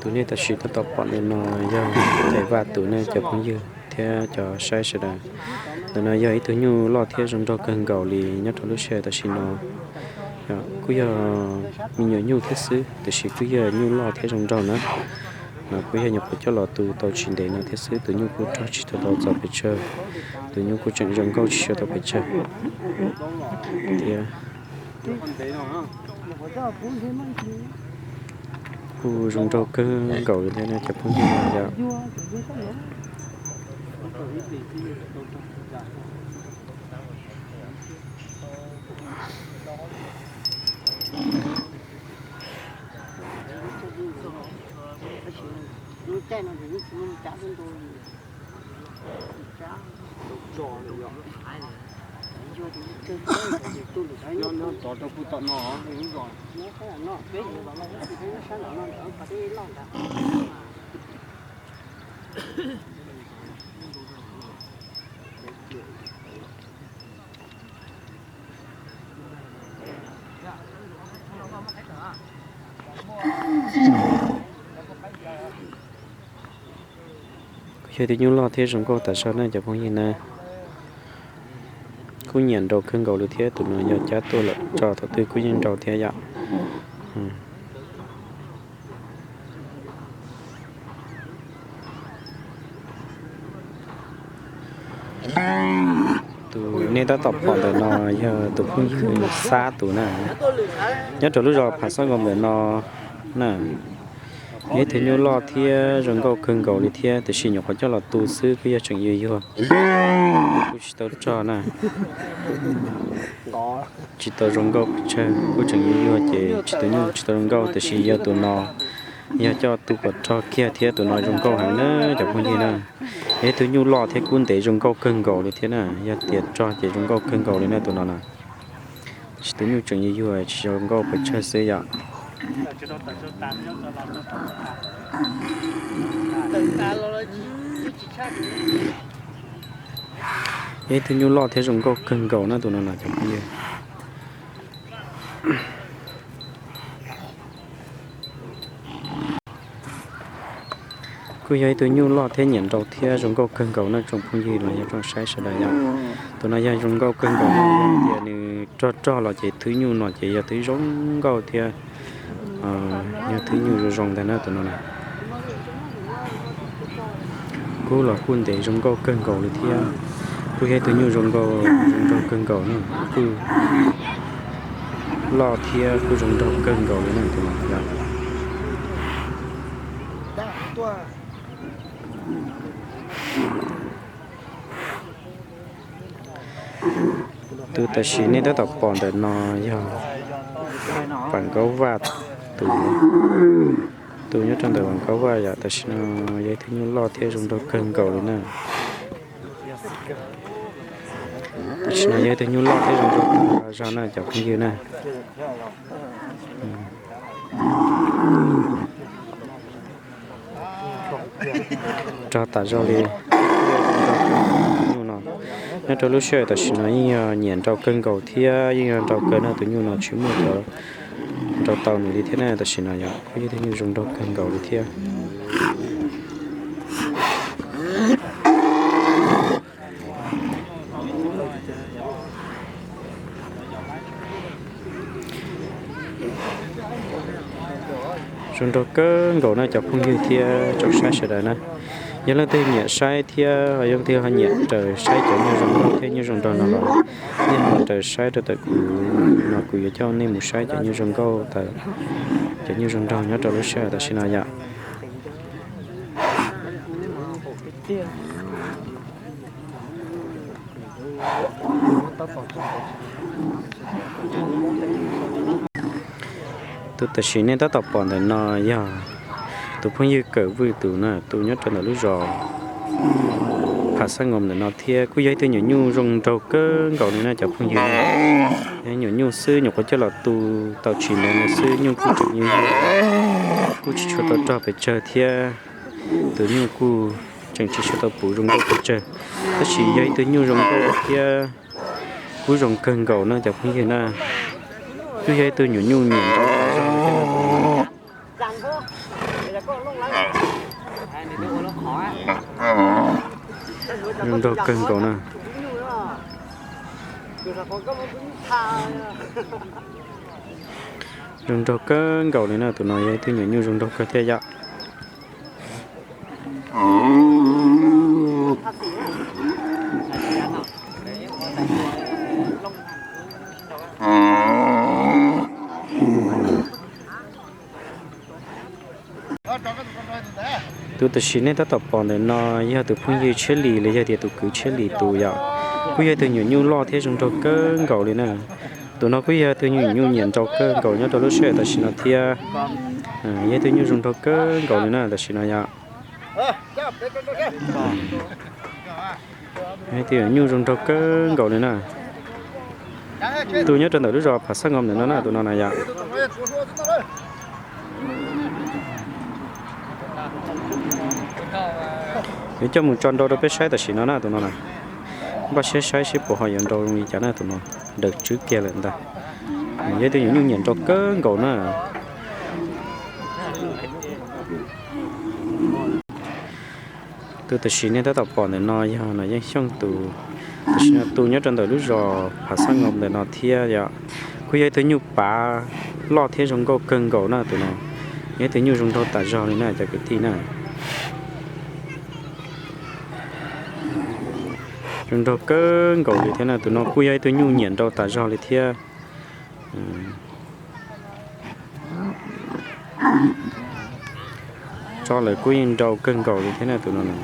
Tus nej tam sim tab tom pom ntawm no yog Tais Vaj tus ne cov phooj ywg thiab cov saib sawv daws. Ntawm no yog ib tug nyuj loj thiab zoo nraug kawg nkaus li nyob rau lub sij hawm tam sim no. Kuj yog me nyuam nyuj thiab xwb, tiam sis kuj yog nyuj loj thiab zoo nraug na. Kuj yog nyuam qhuav coj los tu tau tsis ntev no thiab xwb, tus nyuj kuj rog tsis tau txog pes tsawg, tus nyuj kuj tseem zoo nkauj tsis tshua tau pes tsawg thiab. Kuj zoo nraug kawg nkaus li thiab cov phooj ywg yom. Kuj yog ib tug nyuj loj thiab zoo nkauj tas zog na cov phooj ywg na. Kuj nyiam nraus kawg nkaus li thiab, tus no yog cab tuaj lawm tso thaum twg kuj yeej nraus thiab yom. Tus nej tab tom pom ntawm no yog tus phooj ywg Xab tus na, nyob rau lub zos Phav Xab Nkaus ntawm no na. Yog ib tug nyuj loj thiab zoo nkauj kawg nkaus li thiab, tiam sis nyuam qhuav coj los tu xwb kuj yog tseem yuag yuag, kuj tsis tau rog na, tsis tau zoo nkauj pes tsawg, kuj tseem yuag yuag ces tsis, tus nyuj tsis tau zoo nkauj, tiam sis yog tus no yog coj tu kom rog kiag thiab tus no zoo nkauj heev na cov phooj ywg na. Yog ib tug nyuj loj thiab kub ntev zoo nkauj kawg nkaus li thiab na, yog tias rog ces zoo nkauj kawg nkaus li na tus no na. Tiam sis tus nyuj tseem yuag yuag tsis zoo nkauj pes tsawg xwb yom. Yog ib tug nyuj loj thiab zoo nkauj kawg nkaus na tus no na cov phooj ywg. Kuj yog ib tug nyuj loj thiab nyiam nraus thiab zoo nkauj kawg nkaus na tsoom phooj ywg los yog tsoom saib sawv daws yom. Tus no yog zoo nkauj kawg nkaus, yog tias nws rog rog los ces thwb nyuj no ces yog thwb zoo nkauj thiab, yog thwb nyuj zoo zoo ntag na tus no na. Kub los kuj ntev zoo nkauj kawg nkaus li thiab. Kuj yog ib tug nyuj zoo nkauj, zoo nraug kawg nkaus na, kuj loj thiab kuj zoo nraug kawg nkaus li na tus no. Tus tam sim nej tab tom pom ntawm no yog Vam Nkaub Vaj tus, tus nyob rau ntawm Vam Nkaub Vaj yom. Tam sim no yog ib tug nyuj loj thiab zoo nraug kawg nkaus li na. Tam sim no yog ib tug nyuj loj thiab zoo nraug zog na cov phooj ywg na. Rog tas zog li. Nyuj no nyob rau lub sij hawm tam sim no yeej yog nyiam nraus kawg nkaus thiab yeej yog nraus kawg na, tus nyuj no tsis muaj cov nraus tau nws li thiab na. Tam sim no yog kuj yog ib tug nyuj zoo nraug kawg nkaus li thiab. Zoo nraug kawg nkaus na cov phooj ywg thiab tsoom saib sawv daws na. Yog leej twg nyiam saib thiab yog leej twg ho nyiam raws saib cov nyuj zoo nkauj thiab nyuj zoo nraug no los nej ho raws saib rau ntawm kuv no, kuv yuav coj nej mus saib cov nyuj zoo nkauj, cov nyuj zoo nraug nyob rau lub sij hawm tam sim no yom. Tus tam sim nej tab tom pom ntawm no yog tus phooj ywg Kawm Vwj tus na, tus nyob rau ntawm lub zos Phav Xab Nkaus ntawm no thiab kuj yog ib tug nyuam nyuj zoo nraug kawg nkaus li na cov phooj ywg. Yog nyuam nyuj xwb, nyuam qhuav coj los tu tau tsis ntev no xwb, nyuj kuj tseem yuag yuag, kuj tsis tshua tau rog pes tsawg thiab. Tus nyuj kuj tseem tsis tshua tau puv zoo nkauj pes tsawg, tab sis yog ib tug nyuj zoo nkauj thiab kub zoo kawg nkaus na cov phooj ywg na. Kuj yog ib tug nyuam nyuj nyiam nraus zog thiab. Zoo nraug kawg nkaus na. Zoo nraug kawg nkaus li na, tus no yog ib tug nyuam nyuj zoo nraug kawg thiab yom. Tus tam sim nej tab tom pom ntawm no yog tus phooj ywg Tshiab Lis los yog tias tus kwv Tshiab Lis tus yom. Kuj yog tus nyuam nyuj loj thiab zoo nraug kawg nkaus li na. Tus no kuj yog tus nyuam nyuj nyiam nraug kawg nkaus nyob rau lub sij hawm tam sim no thiab. Yog tus nyuj zoo nraug kawg nkaus li na tam sim no yom. Tus nyuam nyuj zoo nraug kawg nkaus li na. Tus nyob rau ntawm lub zos Phav Xab Nkaus ntawm no na, tus no na yom. Yuav coj mus tso nrau rau peb saib tam sim no na tus no na. Npaj siab saib seb puas ho yuav nrau zoo li cas na tus no. Daws tswb kiag lawm ntag. Yog tus nyuam nyuj nyiam nrau kawg nkaus na. Tus tam sim nej tab tom pom ntawm no yog Nom Yeej Xyooj tus, tam sim no tus nyob rau ntawm lub zos Phav Xab Nkaus ntawm no thiab yom. Kuj yog ib tug nyuj pav loj thiab zoo nkauj kawg nkaus na tus no. Yog ib tug nyuj zoo nraug tas zog li na cov kwv tij na. Zoo nraug kawg nkaus li thiab na, tus no kuj yog ib tug nyuj nyiam nrau tas zog li thiab. Tso lawm kuj yeej nrau kawg nkaus li thiab na tus no na.